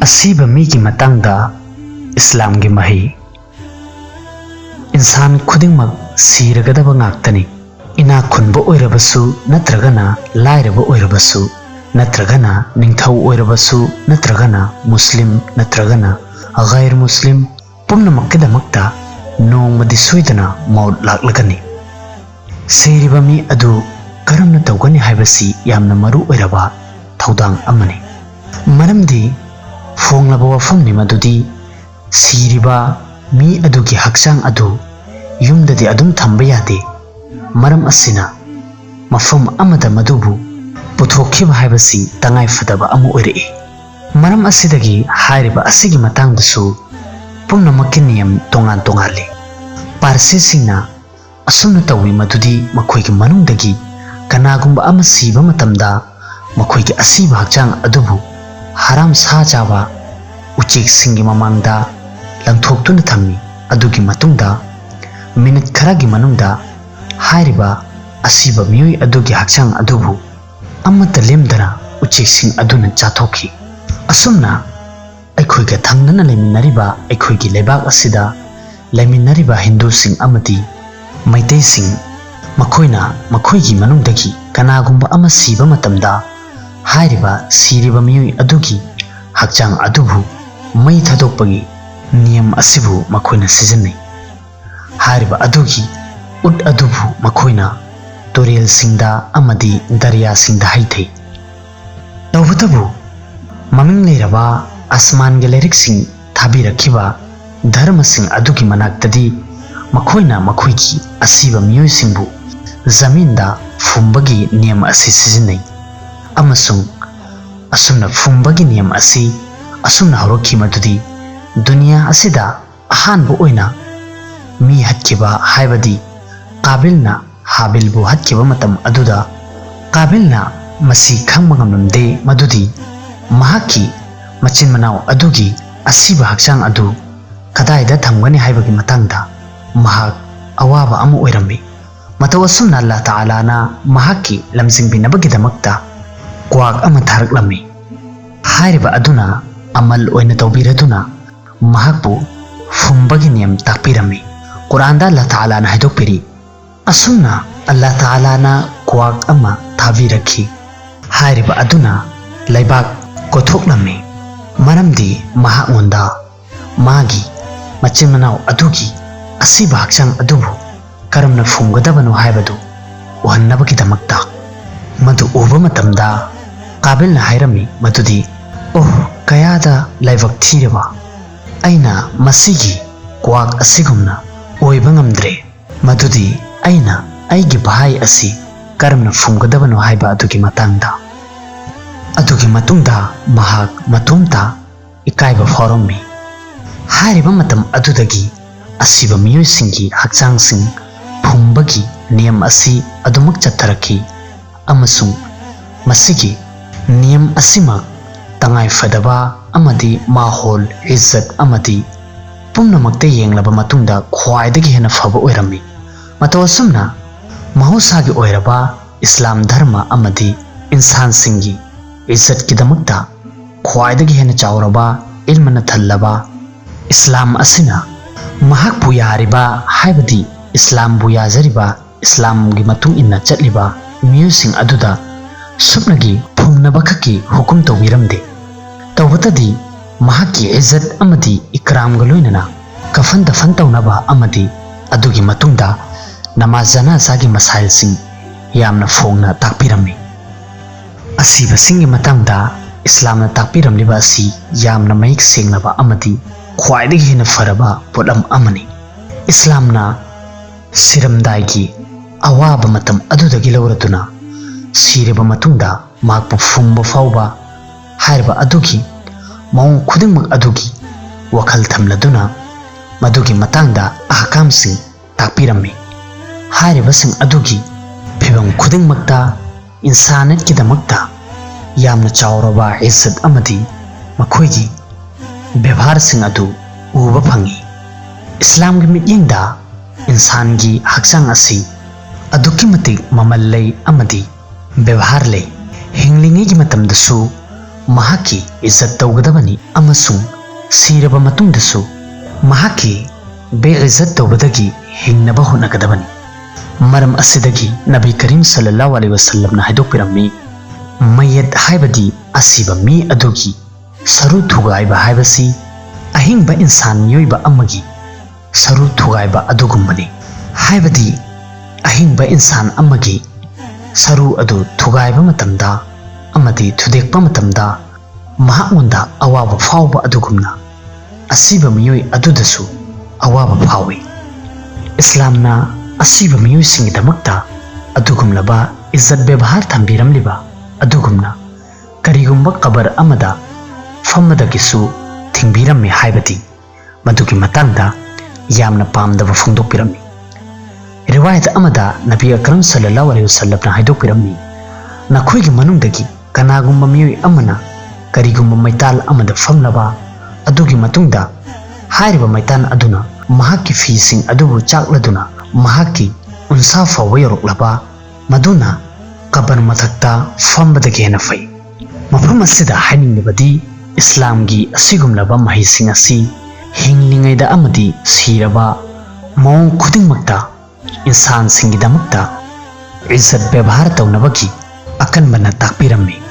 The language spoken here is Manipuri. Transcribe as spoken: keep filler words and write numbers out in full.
ꯑꯁꯤꯕ ꯃꯤꯒꯤ ꯃꯇꯥꯡꯗ ꯏꯁꯂꯥꯝꯒꯤ ꯃꯍꯩ꯫ ꯏꯟꯁꯥꯟ ꯈꯨꯗꯤꯡꯃꯛ ꯁꯤꯔꯒꯗꯕ ꯉꯥꯛꯇꯅꯤ꯫ ꯏꯅꯥꯛ ꯈꯨꯟꯕ ꯑꯣꯏꯔꯕꯁꯨ ꯅꯠꯇ꯭ꯔꯒꯅ ꯂꯥꯏꯔꯕ ꯑꯣꯏꯔꯕꯁꯨ, ꯅꯠꯇ꯭ꯔꯒꯅ ꯅꯤꯡꯊꯧ ꯑꯣꯏꯔꯕꯁꯨ ꯅꯠꯇ꯭ꯔꯒꯅ ꯃꯨꯁꯂꯤꯝ ꯅꯠꯇ꯭ꯔꯒꯅ ꯒꯩꯔ ꯃꯨꯁꯂꯤꯝ, ꯄꯨꯝꯅꯃꯛꯀꯤꯗꯃꯛꯇ ꯅꯣꯡꯃꯗꯤ ꯁꯣꯏꯗꯅ ꯃꯧꯠ ꯂꯥꯛꯂꯒꯅꯤ꯫ ꯁꯤꯔꯤꯕ ꯃꯤ ꯑꯗꯨ ꯀꯔꯝꯅ ꯇꯧꯒꯅꯤ ꯍꯥꯏꯕꯁꯤ ꯌꯥꯝꯅ ꯃꯔꯨ ꯑꯣꯏꯔꯕ ꯊꯧꯗꯥꯡ ꯑꯃꯅꯤ꯫ ꯃꯔꯝꯗꯤ ꯐꯣꯡꯂꯕ ꯋꯥꯐꯝꯅꯤ ꯃꯗꯨꯗꯤ ꯁꯤꯔꯤꯕ ꯃꯤ ꯑꯗꯨꯒꯤ ꯍꯛꯆꯥꯡ ꯑꯗꯨ ꯌꯨꯝꯗꯗꯤ ꯑꯗꯨꯝ ꯊꯝꯕ ꯌꯥꯗꯦ꯫ ꯃꯔꯝ ꯑꯁꯤꯅ ꯃꯐꯝ ꯑꯃꯗ ꯃꯗꯨꯕꯨ ꯄꯨꯊꯣꯛꯈꯤꯕ ꯍꯥꯏꯕꯁꯤ ꯇꯉꯥꯏ ꯐꯗꯕ ꯑꯃ ꯑꯣꯏꯔꯛꯏ꯫ ꯃꯔꯝ ꯑꯁꯤꯗꯒꯤ ꯍꯥꯏꯔꯤꯕ ꯑꯁꯤꯒꯤ ꯃꯇꯥꯡꯗꯁꯨ ꯄꯨꯝꯅꯃꯛꯀꯤ ꯅꯤꯌꯝ ꯇꯣꯉꯥꯟ ꯇꯣꯉꯥꯜꯂꯤ꯫ ꯄꯥꯔꯁꯤꯁꯤꯡꯅ ꯑꯁꯨꯝꯅ ꯇꯧꯏ ꯃꯗꯨꯗꯤ ꯃꯈꯣꯏꯒꯤ ꯃꯅꯨꯡꯗꯒꯤ ꯀꯅꯥꯒꯨꯝꯕ ꯑꯃ ꯁꯤꯕ ꯃꯇꯝꯗ ꯃꯈꯣꯏꯒꯤ ꯑꯁꯤꯕ ꯍꯛꯆꯥꯡ ꯑꯗꯨꯕꯨ ꯍꯔꯥꯝ ꯁꯥ ꯆꯥꯕ ꯎꯆꯦꯛꯁꯤꯡꯒꯤ ꯃꯃꯥꯡꯗ ꯂꯪꯊꯣꯛꯇꯨꯅ ꯊꯝꯃꯤ꯫ ꯑꯗꯨꯒꯤ ꯃꯇꯨꯡꯗ ꯃꯤꯅꯤꯠ ꯈꯔꯒꯤ ꯃꯅꯨꯡꯗ ꯍꯥꯏꯔꯤꯕ ꯑꯁꯤꯕ ꯃꯤꯑꯣꯏ ꯑꯗꯨꯒꯤ ꯍꯛꯆꯥꯡ ꯑꯗꯨꯕꯨ ꯑꯃꯠꯇ ꯂꯦꯝꯗꯅ ꯎꯆꯦꯛꯁꯤꯡ ꯑꯗꯨꯅ ꯆꯥꯊꯣꯛꯈꯤ꯫ ꯑꯁꯨꯝꯅ ꯑꯩꯈꯣꯏꯒ ꯊꯪꯅꯅ ꯂꯩꯃꯤꯟꯅꯔꯤꯕ ꯑꯩꯈꯣꯏꯒꯤ ꯂꯩꯕꯥꯛ ꯑꯁꯤꯗ ꯂꯩꯃꯤꯟꯅꯔꯤꯕ ꯍꯤꯟꯗꯨꯁꯤꯡ ꯑꯃꯗꯤ ꯃꯩꯇꯩꯁꯤꯡ, ꯃꯈꯣꯏꯅ ꯃꯈꯣꯏꯒꯤ ꯃꯅꯨꯡꯗꯒꯤ ꯀꯅꯥꯒꯨꯝꯕ ꯑꯃ ꯁꯤꯕ ꯃꯇꯝꯗ ꯍꯥꯏꯔꯤꯕ ꯁꯤꯔꯤꯕ ꯃꯤꯑꯣꯏ ꯑꯗꯨꯒꯤ ꯍꯛꯆꯥꯡ ꯑꯗꯨꯕꯨ ꯃꯩ ꯊꯥꯗꯣꯛꯄꯒꯤ ꯅꯤꯌꯝ ꯑꯁꯤꯕꯨ ꯃꯈꯣꯏꯅ ꯁꯤꯖꯤꯟꯅꯩ꯫ ꯍꯥꯏꯔꯤꯕ ꯑꯗꯨꯒꯤ ꯎꯠ ꯑꯗꯨꯕꯨ ꯃꯈꯣꯏꯅ ꯇꯨꯔꯦꯜꯁꯤꯡꯗ ꯑꯃꯗꯤ ꯗꯔꯤꯌꯥꯁꯤꯡꯗ ꯍꯩꯊꯩ꯫ ꯇꯧꯕꯇꯕꯨ, ꯃꯃꯤꯡ ꯂꯩꯔꯕ ꯑꯁꯃꯥꯟꯒꯤ ꯂꯥꯏꯔꯤꯛꯁꯤꯡ ꯊꯥꯕꯤꯔꯛꯈꯤꯕ ꯙꯔꯃꯁꯤꯡ ꯑꯗꯨꯒꯤ ꯃꯅꯥꯛꯇꯗꯤ ꯃꯈꯣꯏꯅ ꯃꯈꯣꯏꯒꯤ ꯑꯁꯤꯕ ꯃꯤꯑꯣꯏꯁꯤꯡꯕꯨ ꯖꯃꯤꯟꯗ ꯐꯨꯝꯕꯒꯤ ꯅꯤꯌꯝ ꯑꯁꯤ ꯁꯤꯖꯤꯟꯅꯩ, ꯑꯃꯁꯨꯡ ꯑꯁꯨꯝꯅ ꯐꯨꯝꯕꯒꯤ ꯅꯤꯌꯝ ꯑꯁꯤ ꯑꯁꯨꯝꯅ ꯍꯧꯔꯛꯈꯤ ꯃꯗꯨꯗꯤ ꯗꯨꯅꯤꯌꯥ ꯑꯁꯤꯗ ꯑꯍꯥꯟꯕ ꯑꯣꯏꯅ ꯃꯤ ꯍꯠꯈꯤꯕ, ꯍꯥꯏꯕꯗꯤ ꯀꯥꯕꯤꯜꯅ ꯍꯥꯕꯤꯜꯕꯨ ꯍꯠꯈꯤꯕ ꯃꯇꯝ ꯑꯗꯨꯗ, ꯀꯥꯕꯤꯜꯅ ꯃꯁꯤ ꯈꯪꯕ ꯉꯝꯂꯝꯗꯦ ꯃꯗꯨꯗꯤ ꯃꯍꯥꯛꯀꯤ ꯃꯆꯤꯟ ꯃꯅꯥꯎ ꯑꯗꯨꯒꯤ ꯑꯁꯤꯕ ꯍꯛꯆꯥꯡ ꯑꯗꯨ ꯀꯗꯥꯏꯗ ꯊꯝꯒꯅꯤ ꯍꯥꯏꯕꯒꯤ ꯃꯇꯥꯡꯗ ꯃꯍꯥꯛ ꯑꯋꯥꯕ ꯑꯃ ꯑꯣꯏꯔꯝꯃꯤ꯫ ꯃꯇꯧ ꯑꯁꯨꯝꯅ ꯑꯜꯂꯥ ꯇꯥꯂꯥꯅ ꯃꯍꯥꯛꯀꯤ ꯂꯝꯖꯤꯡꯕꯤꯅꯕꯒꯤꯗꯃꯛꯇ ꯀ꯭ꯋꯥꯛ ꯑꯃ ꯊꯥꯔꯛꯂꯝꯃꯤ꯫ ꯍꯥꯏꯔꯤꯕ ꯑꯗꯨꯅ ꯑꯃꯜ ꯑꯣꯏꯅ ꯇꯧꯕꯤꯔꯗꯨꯅ ꯃꯍꯥꯛꯄꯨ ꯐꯨꯝꯕꯒꯤ ꯅꯤꯌꯝ ꯇꯥꯛꯄꯤꯔꯝꯃꯤ꯫ ꯀꯨꯔꯥꯟꯗ ꯑꯜꯂꯥ ꯇꯥꯂꯥꯅ ꯍꯥꯏꯗꯣꯛꯄꯤꯔꯤ, ꯑꯁꯨꯝꯅ ꯑꯜꯂꯥ ꯇꯥꯂꯥꯅ ꯀ꯭ꯋꯥꯛ ꯑꯃ ꯊꯥꯕꯤꯔꯛꯈꯤ꯫ ꯍꯥꯏꯔꯤꯕ ꯑꯗꯨꯅ ꯂꯩꯕꯥꯛ ꯀꯣꯊꯣꯛꯂꯝꯃꯤ, ꯃꯔꯝꯗꯤ ꯃꯍꯥꯛꯉꯣꯟꯗ ꯃꯥꯒꯤ ꯃꯆꯤꯟ ꯃꯅꯥꯎ ꯑꯗꯨꯒꯤ ꯑꯁꯤꯕ ꯍꯛꯆꯥꯡ ꯑꯗꯨꯕꯨ ꯀꯔꯝꯅ ꯐꯨꯝꯒꯗꯕꯅꯣ ꯍꯥꯏꯕꯗꯨ ꯎꯍꯟꯅꯕꯒꯤꯗꯃꯛꯇ꯫ ꯃꯗꯨ ꯎꯕ ꯃꯇꯝꯗ ꯀꯥꯕꯤꯜꯅ ꯍꯥꯏꯔꯝꯃꯤ ꯃꯗꯨꯗꯤ, "ꯑꯣꯍ, ꯀꯌꯥꯗ ꯂꯥꯏꯕꯛ ꯊꯤꯔꯕ! ꯑꯩꯅ ꯃꯁꯤꯒꯤ ꯀ꯭ꯋꯥꯛ ꯑꯁꯤꯒꯨꯝꯅ ꯑꯣꯏꯕ ꯉꯝꯗ꯭ꯔꯦ꯫ ꯃꯗꯨꯗꯤ ꯑꯩꯅ ꯑꯩꯒꯤ ꯚꯥꯏ ꯑꯁꯤ ꯀꯔꯝꯅ ꯐꯨꯝꯒꯗꯕꯅꯣ ꯍꯥꯏꯕ ꯑꯗꯨꯒꯤ ꯃꯇꯥꯡꯗ"꯫ ꯑꯗꯨꯒꯤ ꯃꯇꯨꯡꯗ ꯃꯍꯥꯛ ꯃꯇꯣꯝꯇ ꯏꯀꯥꯏꯕ ꯐꯥꯎꯔꯝꯃꯤ꯫ ꯍꯥꯏꯔꯤꯕ ꯃꯇꯝ ꯑꯗꯨꯗꯒꯤ ꯑꯁꯤꯕ ꯃꯤꯑꯣꯏꯁꯤꯡꯒꯤ ꯍꯛꯆꯥꯡꯁꯤꯡ ꯐꯨꯝꯕꯒꯤ ꯅꯤꯌꯝ ꯑꯁꯤ ꯑꯗꯨꯃꯛ ꯆꯠꯊꯔꯛꯈꯤ, ꯑꯃꯁꯨꯡ ꯃꯁꯤꯒꯤ ꯅꯤꯌꯝ ꯑꯁꯤꯃꯛ ꯇꯉꯥꯏ ꯐꯗꯕ ꯑꯃꯗꯤ ꯃꯥꯍꯣꯜ, ꯏꯖꯠ ꯑꯃꯗꯤ ꯄꯨꯝꯅꯃꯛꯇ ꯌꯦꯡꯂꯕ ꯃꯇꯨꯡꯗ ꯈ꯭ꯋꯥꯏꯗꯒꯤ ꯍꯦꯟꯅ ꯐꯕ ꯑꯣꯏꯔꯝꯃꯤ꯫ ꯃꯇꯧ ꯑꯁꯨꯝꯅ ꯃꯍꯧꯁꯥꯒꯤ ꯑꯣꯏꯔꯕ ꯏꯁꯂꯥꯝ ꯙꯔꯃ ꯑꯃꯗꯤ ꯏꯟꯁꯥꯟꯁꯤꯡꯒꯤ ꯏꯖꯠꯀꯤꯗꯃꯛꯇ ꯈ꯭ꯋꯥꯏꯗꯒꯤ ꯍꯦꯟꯅ ꯆꯥꯎꯔꯕ ꯏꯜꯃꯅ ꯊꯜꯂꯕ ꯏꯁꯂꯥꯝ ꯑꯁꯤꯅ ꯃꯍꯥꯛꯄꯨ ꯌꯥꯔꯤꯕ, ꯍꯥꯏꯕꯗꯤ ꯏꯁꯂꯥꯝꯕꯨ ꯌꯥꯖꯔꯤꯕ, ꯏꯁꯂꯥꯝꯒꯤ ꯃꯇꯨꯡ ꯏꯟꯅ ꯆꯠꯂꯤꯕ ꯃꯤꯑꯣꯏꯁꯤꯡ ꯑꯗꯨꯗ ꯁꯨꯞꯅꯒꯤ ꯐꯨꯝꯅꯕꯈꯛꯀꯤ ꯍꯨꯀꯨꯝ ꯇꯧꯕꯤꯔꯝꯗꯦ꯫ ꯇꯧꯕꯇꯗꯤ ꯃꯍꯥꯛꯀꯤ ꯏꯖꯠ ꯑꯃꯗꯤ ꯏꯀ꯭ꯔꯥꯝꯒ ꯂꯣꯏꯅꯅ ꯀꯐꯟ ꯗꯐꯟ ꯇꯧꯅꯕ ꯑꯃꯗꯤ ꯑꯗꯨꯒꯤ ꯃꯇꯨꯡꯗ ꯅꯃꯥꯖ ꯖꯅꯥꯖꯥꯒꯤ ꯃꯁꯥꯏꯜꯁꯤꯡ ꯌꯥꯝꯅ ꯐꯣꯡꯅ ꯇꯥꯛꯄꯤꯔꯝꯃꯤ꯫ ꯑꯁꯤꯕꯁꯤꯡꯒꯤ ꯃꯇꯥꯡꯗ ꯏꯁꯂꯥꯝꯅ ꯇꯥꯛꯄꯤꯔꯝꯂꯤꯕ ꯑꯁꯤ ꯌꯥꯝꯅ ꯃꯌꯦꯛ ꯁꯦꯡꯂꯕ ꯑꯃꯗꯤ ꯈ꯭ꯋꯥꯏꯗꯒꯤ ꯍꯦꯟꯅ ꯐꯔꯕ ꯄꯣꯠꯂꯝ ꯑꯃꯅꯤ꯫ ꯏꯁꯂꯥꯝꯅ ꯁꯤꯔꯝꯗꯥꯏꯒꯤ ꯑꯋꯥꯕ ꯃꯇꯝ ꯑꯗꯨꯗꯒꯤ ꯂꯧꯔꯗꯨꯅ ꯁꯤꯔꯕ ꯃꯇꯨꯡꯗ ꯃꯍꯥꯛꯄꯨ ꯐꯨꯝꯕ ꯐꯥꯎꯕ ꯍꯥꯏꯔꯤꯕ ꯑꯗꯨꯒꯤ ꯃꯑꯣꯡ ꯈꯨꯗꯤꯡꯃꯛ ꯑꯗꯨꯒꯤ ꯋꯥꯈꯜ ꯊꯝꯂꯗꯨꯅ ꯃꯗꯨꯒꯤ ꯃꯇꯥꯡꯗ ꯑꯍꯀꯥꯝꯁꯤꯡ ꯇꯥꯛꯄꯤꯔꯝꯃꯤ꯫ ꯍꯥꯏꯔꯤꯕꯁꯤꯡ ꯑꯗꯨꯒꯤ ꯐꯤꯚꯝ ꯈꯨꯗꯤꯡꯃꯛꯇ ꯏꯟꯁꯥꯅꯤꯌꯠꯀꯤꯗꯃꯛꯇ ꯌꯥꯝꯅ ꯆꯥꯎꯔꯕ ꯏꯖꯠ ꯑꯃꯗꯤ ꯃꯈꯣꯏꯒꯤ ꯕꯦꯕꯥꯔꯁꯤꯡ ꯑꯗꯨ ꯎꯕ ꯐꯪꯏ꯫ ꯏꯁꯂꯥꯝꯒꯤ ꯃꯤꯠꯌꯦꯡꯗ ꯏꯟꯁꯥꯟꯒꯤ ꯍꯛꯆꯥꯡ ꯑꯁꯤ ꯑꯗꯨꯛꯀꯤ ꯃꯇꯤꯛ ꯃꯃꯜ ꯂꯩ ꯑꯃꯗꯤ ꯕꯦꯕꯥꯔ ꯂꯩ꯫ ꯍꯤꯡꯂꯤꯉꯩꯒꯤ ꯃꯇꯝꯗꯁꯨ ꯃꯍꯥꯛꯀꯤ ꯏꯖꯠ ꯇꯧꯒꯗꯕꯅꯤ ꯑꯃꯁꯨꯡ ꯁꯤꯔꯕ ꯃꯇꯨꯡꯗꯁꯨ ꯃꯍꯥꯛꯀꯤ ꯕꯦꯏꯖꯠ ꯇꯧꯕꯗꯒꯤ ꯍꯤꯡꯅꯕ ꯍꯣꯠꯅꯒꯗꯕꯅꯤ꯫ ꯃꯔꯝ ꯑꯁꯤꯗꯒꯤ ꯅꯕꯤ ꯀꯔꯤꯝ ꯁꯜꯂꯜꯂꯥꯍꯨ ꯑꯂꯩꯍꯤ ꯋꯁꯜꯂꯝꯅ ꯍꯥꯏꯗꯣꯛꯄꯤꯔꯝꯃꯤ, ꯃꯌꯦꯠ ꯍꯥꯏꯕꯗꯤ ꯑꯁꯤꯕ ꯃꯤ ꯑꯗꯨꯒꯤ ꯁꯔꯨ ꯊꯨꯒꯥꯏꯕ ꯍꯥꯏꯕꯁꯤ ꯑꯍꯤꯡꯕ ꯏꯟꯁꯥꯟ ꯃꯤꯑꯣꯏꯕ ꯑꯃꯒꯤ ꯁꯔꯨ ꯊꯨꯒꯥꯏꯕ ꯑꯗꯨꯒꯨꯝꯕꯅꯤ꯫ ꯍꯥꯏꯕꯗꯤ ꯑꯍꯤꯡꯕ ꯏꯟꯁꯥꯟ ꯑꯃꯒꯤ ꯁꯔꯨ ꯑꯗꯨ ꯊꯨꯒꯥꯏꯕ ꯃꯇꯝꯗ ꯑꯃꯗꯤ ꯊꯨꯗꯦꯛꯄ ꯃꯇꯝꯗ ꯃꯍꯥꯛꯉꯣꯟꯗ ꯑꯋꯥꯕ ꯐꯥꯎꯕ ꯑꯗꯨꯒꯨꯝꯅ ꯑꯁꯤꯕ ꯃꯤꯑꯣꯏ ꯑꯗꯨꯗꯁꯨ ꯑꯋꯥꯕ ꯐꯥꯎꯏ꯫ ꯏꯁꯂꯥꯝꯅ ꯑꯁꯤꯕ ꯃꯤꯑꯣꯏꯁꯤꯡꯒꯤꯗꯃꯛꯇ ꯑꯗꯨꯒꯨꯝꯂꯕ ꯏꯖꯠ ꯕꯦꯕꯍꯥꯔ ꯊꯝꯕꯤꯔꯝꯂꯤꯕ ꯑꯗꯨꯒꯨꯝꯅ ꯀꯔꯤꯒꯨꯝꯕ ꯀꯕꯔ ꯑꯃꯗ ꯐꯝꯕꯗꯒꯤꯁꯨ ꯊꯤꯡꯕꯤꯔꯝꯃꯤ ꯍꯥꯏꯕꯗꯤ ꯃꯗꯨꯒꯤ ꯃꯇꯥꯡꯗ ꯌꯥꯝꯅ ꯄꯥꯝꯗꯕ ꯐꯣꯡꯗꯣꯛꯄꯤꯔꯝꯃꯤ꯫ ꯔꯤꯋꯥꯌꯠ ꯑꯃꯗ ꯅꯕꯤ ꯑꯀꯔꯝ ꯁꯜꯂꯜꯂꯥꯍꯨ ꯑꯂꯩꯍꯤ ꯋꯁꯜꯂꯝꯅ ꯍꯥꯏꯗꯣꯛꯄꯤꯔꯝꯃꯤ, ꯅꯈꯣꯏꯒꯤ ꯃꯅꯨꯡꯗꯒꯤ ꯀꯅꯥꯒꯨꯝꯕ ꯃꯤꯑꯣꯏ ꯑꯃꯅ ꯀꯔꯤꯒꯨꯝꯕ ꯃꯩꯇꯥꯟ ꯑꯃꯗ ꯐꯝꯂꯕ ꯑꯗꯨꯒꯤ ꯃꯇꯨꯡꯗ ꯍꯥꯏꯔꯤꯕ ꯃꯩꯇꯥꯟ ꯑꯗꯨꯅ ꯃꯍꯥꯛꯀꯤ ꯐꯤꯁꯤꯡ ꯑꯗꯨꯕꯨ ꯆꯥꯛꯂꯗꯨꯅ ꯃꯍꯥꯛꯀꯤ ꯎꯟꯁꯥ ꯐꯥꯎꯕ ꯌꯧꯔꯛꯂꯕ, ꯃꯗꯨꯅ ꯀꯕꯔ ꯃꯊꯛꯇ ꯐꯝꯕꯗꯒꯤ ꯍꯦꯟꯅ ꯐꯩ꯫ ꯃꯐꯝ ꯑꯁꯤꯗ ꯍꯥꯏꯅꯤꯡꯂꯤꯕꯗꯤ ꯏꯁꯂꯥꯝꯒꯤ ꯑꯁꯤꯒꯨꯝꯂꯕ ꯃꯍꯩꯁꯤꯡ ꯑꯁꯤ ꯍꯤꯡꯂꯤꯉꯩꯗ ꯑꯃꯗꯤ ꯁꯤꯔꯕ ꯃꯑꯣꯡ ꯈꯨꯗꯤꯡꯃꯛꯇ ꯏꯟꯁꯥꯟꯁꯤꯡꯒꯤꯗꯃꯛꯇ ꯏꯖꯠ ꯕꯦꯕꯍꯥꯔ ꯇꯧꯅꯕꯒꯤ ꯑꯀꯟꯕꯅ ꯇꯥꯛꯄꯤꯔꯝꯃꯤ꯫